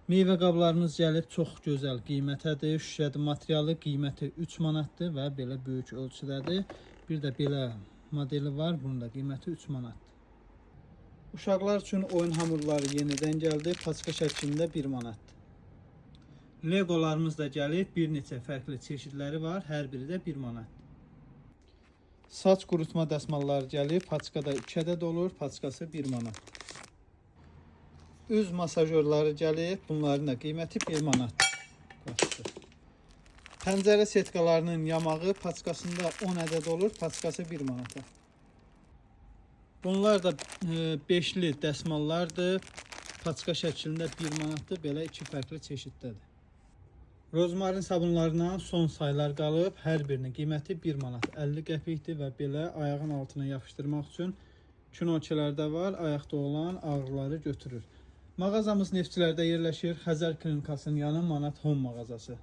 Meyvə qablarımız gəlib, çox gözəl qiymətədir. Şüşədir materialı, qiyməti 3 manatdır və belə böyük ölçüdədir. Bir də belə modeli var, bunun da qiyməti 3 manatdır. Uşaqlar üçün oyun hamurları yenidən gəldi. Paçka şəklində 1 manatdır. Legolarımız da gəlib, bir neçə fərqli çeşidləri var. Hər biri də 1 manatdır. Saç qurutma dəsmalları gəlib, paçkada 2 ədəd olur, paçkası 1 manat. Üz masajörləri gəlib, bunların da qiyməti 1 manat. Qaçdı. Pəncərə setkalarının yamağı paçkasında 10 ədəd olur, paçkası 1 manata. Bunlar da beşli dəsmallardır. Paçka şəklində 1 manatdır, belə iki fərqli çeşiddədir. Rozmarin sabunlarından son saylar qalıb. Hər birinin qiyməti 1 manat 50 qəpikdir və belə ayağın altına yapışdırmaq üçün kinokələrdə var. Ayaqda olan ağrıları götürür. Mağazamız Neftçilərdə yerləşir. Xəzər klinikasının yanı Manat Home mağazası.